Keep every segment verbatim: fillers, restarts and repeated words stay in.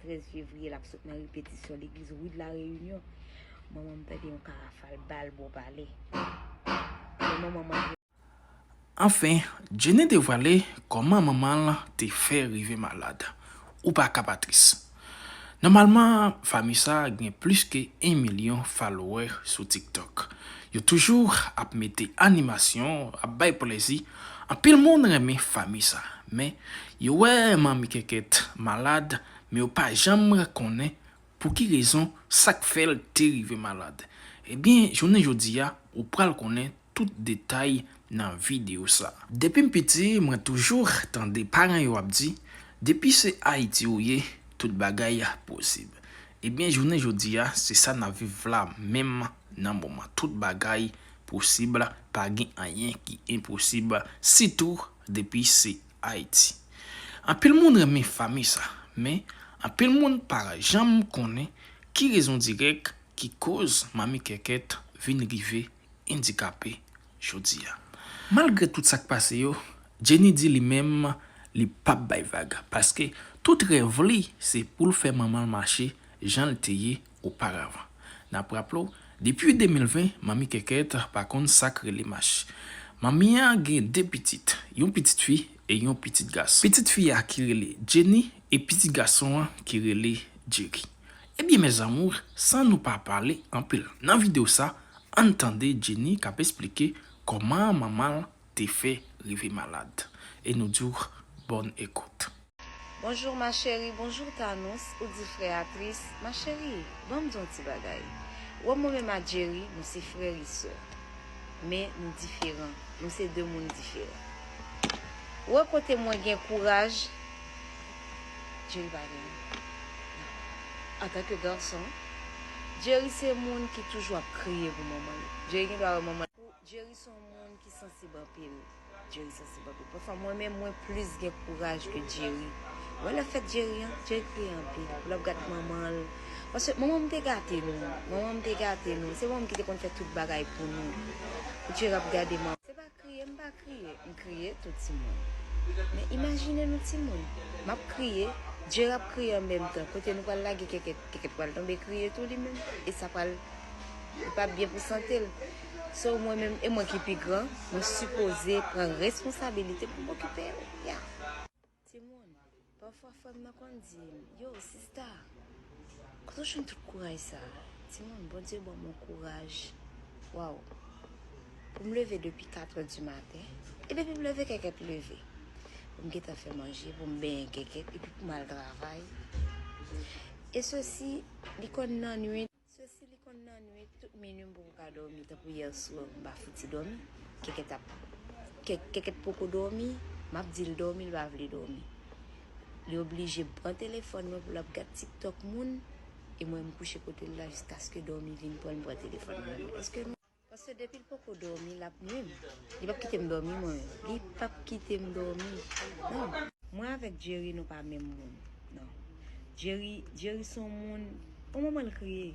Trèz fevriye, l ap sot nan repetisyon legliz Rue de la Réunion. Manman m tande yon karafal bal bò palè. Men manman m ap Anfen, Jenny devwale kòman manman l te fè rive malad. Ou pa ka pa tris. Nòmalman, fanmi sa a gen plis ke en milyon followè sou TikTok. Yo toujou ap mete animasyon, ap bay plezi. Anpil moun renmen fanmi sa. Men, yo wè Manmi Kèkèt malad, men yo pa janm konnen pou ki rezon, sa k fè l te rive malad. Ebyen, jounen jodi a, ou pral konnen tout detay nan videyo sa. Depi m piti, mwen toujou tande paran yo ap di, depi se Ayiti ou ye, tout bagay posib. Ebyen, jounen jodi a, se sa n ap viv la menm nan moman. Tout bagay posib, pa gen anyen ki enposib, sitou depi se Ayiti. Anpil moun renmen fanmi sa, men anpil moun pa janm konnen ki rezon dirèk ki koz Manmi Kèkèt vin rive andikape jodi a. Malgre tout sa k pase yo, Jenny di li menm li p ap bay vag, paske tout rèv li se pou l fè manman l mache jan l te ye oparavan. N ap raple w, depi de mil ven, Manmi Kèkèt pa konn sa k rele mach. Manmi an gen de pitit, yon pitit fi e yon pitit gason. Pitit fi a ki rele Jenny e pitit gason an ki rele Jerry. Ebyen, mes amours, san nou pa pale anpil, nan videyo sa, ann tande Jenny k ap esplike kòman manman l te fè rive malad. E nou di w, bòn ekout. Bonjou ma cheri, bonjou Tanous, ou di frè a tris. Ma cheri, ban m di yon ti bagay. Ou wè mwen menm ak Jerry, nou se frè e sè. Men nou diferan, nou se de moun diferan. Ou wè kote mwen gen kouraj, Jerry pa genyen. Antanke gason, Jerry se moun ki toujou ap kriye pou manman l. Jerry gen dwa wè manman l. Jerry se yon moun ki sansib anpil. Jerry sansib anpil. Pafwa, mwen menm, mwen plis gen kouraj ke Jerry. Ou wè lè fèt Jerry an, Jerry kriye anpil. Lè w ap gad manman l. Paske manman m te gate nou. Manman m te gate nou. Se manman m ki te konn fè tout bagay pou nou. Pou Jerry ap gade manman. Se pa kriye, m pa kriye. M kriye tou timoun. Men imajine nou timoun. M ap kriye, Jerry ap kriye an menm tan. Kote nou pral lage Kèkèt, Kèkèt pral tonbe kriye tou li menm. E sa pral Li p ap byen pou sante l. So, mwen menm, e mwen ki pi gran, mwen sipoze pran responsabilite pou m okipe yo. Ya. Timoun, pafwa frè m nan konn di m, yo, sista, kote w jwenn tout kouraj sa a? Timoun, Bondye ban m yon kouraj. Waw. Pou m leve depi katrè di maten, e depi m leve, Kèkèt leve. Pou m gentan fè manje, pou m benyen Kèkèt, epi pou m al travay. E sesi, li konn nan nwit. Sesi li konn nan nwit, tout minui m poko ka dòmi, tankou yè swa, m pa fouti dòmi. Kèkèt ap, Kè-, Kèkèt poko dòmi, m ap di l dòmi, l pa vle dòmi. Li oblije pran telefòn mwen pou l ap gad TikTok moun, e mwen m kouche kote l la jiskaske dòmi vin pran l, m pran telefòn mwen. Èske nou Paske depi l poko dòmi, l ap nwi m. Li p ap kite m dòmi, mwen menm. Li p ap kite m dòmi. Non. Mwen avèk Jerry, nou pa menm moun. Non. Jerry, Jerry se yon moun, yon moman l kriye.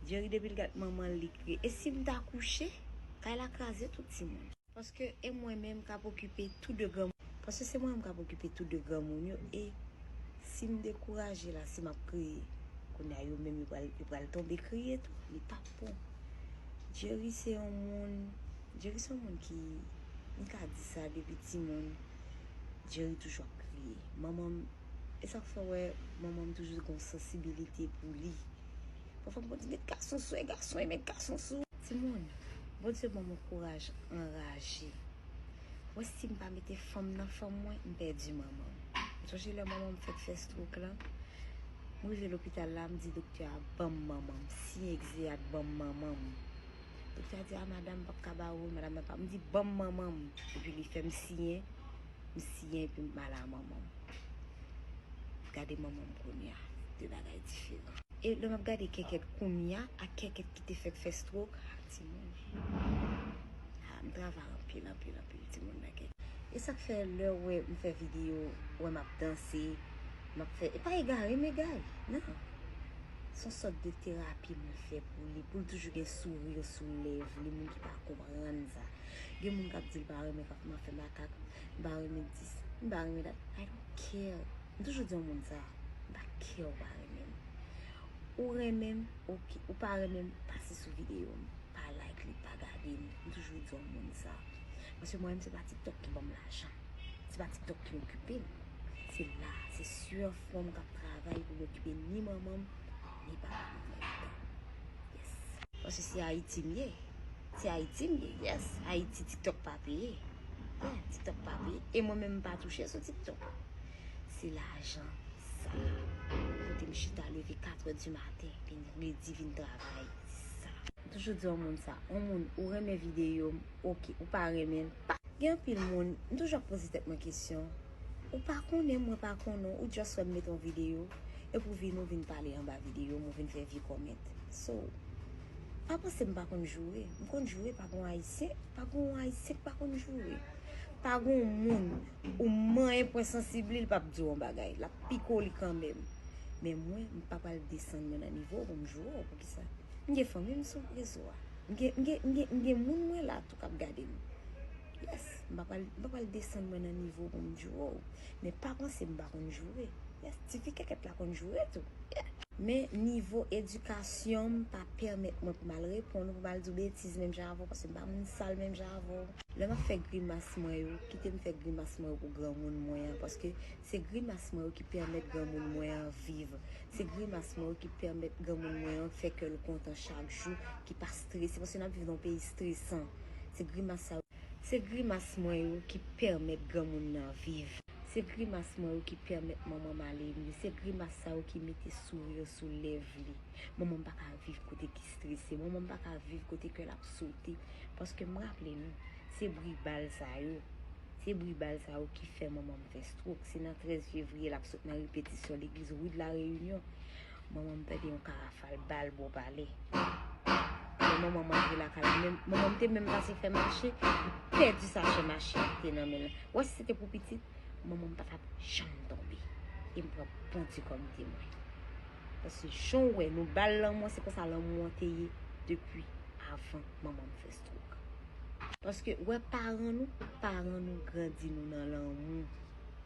Jerry, depi l gad manman l, li kriye. E si m ta kouche, kay la kraze tout timoun. Paske e mwen menm k ap okipe tou de granmoun. Paske se mwen menm k ap okipe tou de granmoun yo. E si m dekouraje la, si m ap kriye, kounye a yo menm yo pral, yo pral tonbe kriye tou. Li p ap bon. Jerry se yon moun, Jerry se yon moun ki, m ka di sa depi timoun, Jerry toujou ap kriye. Manman m, e sa k fè w wè manman m toujou gen yon sansibilite pou li. Pafwa m konn di, met gason sou, e gason e met gason sou. Timoun, Bondye ban m yon kouraj anraje. Wè si m pa mete fanm nan fanm mwen, m pèdi manman m. M sonje lè manman m fèk fè stroke lan, m rive lopital la, m di doktè a, ban m manman m, siyen egzeyat, ban m manman m. Doktè a di, a madanm, m p ap ka ba ou, madanm nan pa, m di, ban m manman m. Epi li fè m siyen, m siyen, epi m ale a manman m. Gade manman m kounye a, de bagay diferan. E lè m ap gade Kèkèt kounye a ak Kèkèt ki te fèk fè stroke, ah, timoun. Ah, m travay anpil, anpil, anpil, timoun nan Kèkèt. E sa k fè lè w wè m fè videyo, w wè m ap danse, m ap fè, e pa egare m egare, non. Se yon sòt de terapi mwen fè pou li, pou l toujou gen souri sou lèv li, moun ki pa konprann sa. Gen moun k ap di l pa renmen k ap fè makak, m pa renmen dis, m pa renmen dat. I don't care. M toujou di yon moun sa, m pa Kè w pa renmen m. Ou renmen m, oke. Ou pa renmen m, pase sou videyo m. Pa like li, pa gade m. M toujou di yon moun sa. Paske mwen menm, se pa TikTok ki ban m lajan. Se pa TikTok ki okipe m. Se la, se sè fò m k ap travay pou m okipe ni manman m, ni papa m an menm tan. Yes. Paske se Ayiti m ye. Se Ayiti m ye, yes. Ayiti, TikTok pa peye. Yeah, TikTok pa peye. E mwen menm, m pa touche sou TikTok. Se lajan sa. Kote m chita leve katrè di maten, vin redi, vin travay. Sa. M toujou di yon moun sa. Yon moun, ou renmen videyo m, oke. Ou pa renmen l, pa. Gen anpil moun, m toujou ap poze tèt mwen kesyon. Ou pa konnen m, mwen pa konnen w, ou just wè m mete yon videyo, epi w vin, ou vin pale anba videyo m, ou vin fè vye comment. So, pa panse m pa konn joure. M konn joure, pa gon Ayisyen, pa gon Ayisyen k pa konn joure. Pa gon moun, ou manyen pwen sansib li, l p ap di w yon bagay. L ap pike w li kanmenm. Men mwen, m pa pral desann mwen nan nivo w pou m joure w. Poukisa? M gen fanmi m sou rezo a. M gen, m gen, m gen, m gen moun mwen la tou k ap gade m. Yes, m pa pral, m pa pral desann mwen nan nivo w pou m joure w. Men pa panse m pa konn joure. Yes, tifi kèkèt la konn joure tou. Yeah. Men nivo edikasyon m pa pèmèt mwen pou m al reponn ou, pou m al di w betiz menm jan avè w, paske m pa moun sal menm jan avè w. Lè m ap fè grimas mwen yo, kite m fè grimas mwen yo pou granmoun mwen an, paske se grimas mwen yo ki pèmèt granmoun mwen an viv. Se grimas mwen yo ki pèmèt granmoun mwen an fè kè l kontan chak jou, ki pa strese, paske n ap viv nan yon peyi stresan. Se grimas sa yo, se grimas mwen yo ki pèmèt granmoun nan viv. Se grimas mwen yo ki pèmèt manman m ale mye. Se grimas sa yo ki mete souri sou lèv li. Manman m pa ka viv kote ki strese. Manman m pa ka viv kote kè l ap sote. Paske m raple nou, se bri bal sa yo. Se bri bal sa yo ki fè manman m fè stroke. Se nan trèz fevriye l ap sot nan repetisyon legliz Wood La Reyinyon. Manman m pèdi yon karafal bal bò palè. Lè manman m antre lakay la, menm, manman m te menm pase fè mache, li pèdi sachè mache a ki te nan men l. Wè, si se te pou pitit, manman m pa t ap janm tonbe. E m pran Bondye kòm temwen. Paske jan w wè nou ba l lanmou an, se konsa lanmou an te ye depi avan manman m fè stroke. Paske, wè, paran nou, paran nou grandi nou nan lanmou.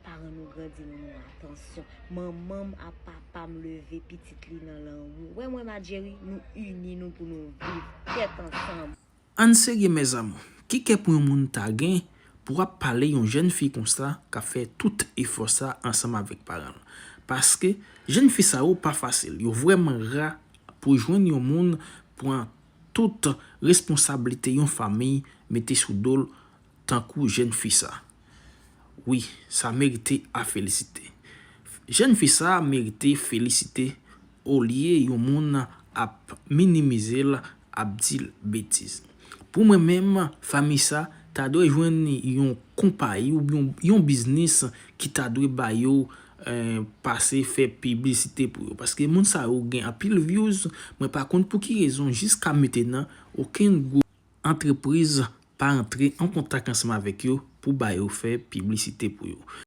Paran nou grandi nou nan atansyon. Manman m ak papa m leve pitit li nan lanmou. Wè mwen, Madjeri, nou ini nou pou nou viv tèt ansanm. Ann serye, mes amours. Ki kè pou yon moun ta gen pou ap pale yon jèn fi konsa k ap fè tout efò sa ansanm avèk paran l? Paske jèn fi sa yo pa fasil. Yo vrèman ra pou jwenn yon moun pran tout responsablite yon fanmi mete sou do l tankou jèn fi sa. Wi, sa merite a felisite. Jèn fi sa merite felisite olye yon moun ap minimize l, ap di l betiz. Pou mwen menm, fanmi sa ta dwe jwenn yon konpayi oubyen yon biznis ki ta dwe ba yo, eh, pase fè piblisite pou yo. Paske moun sa yo gen anpil views, mwen pa konn pou ki rezon jiska mentenan okenn gwoup antrepriz pa antre an kontak ansanm avèk yo pou ba yo fè piblisite pou yo.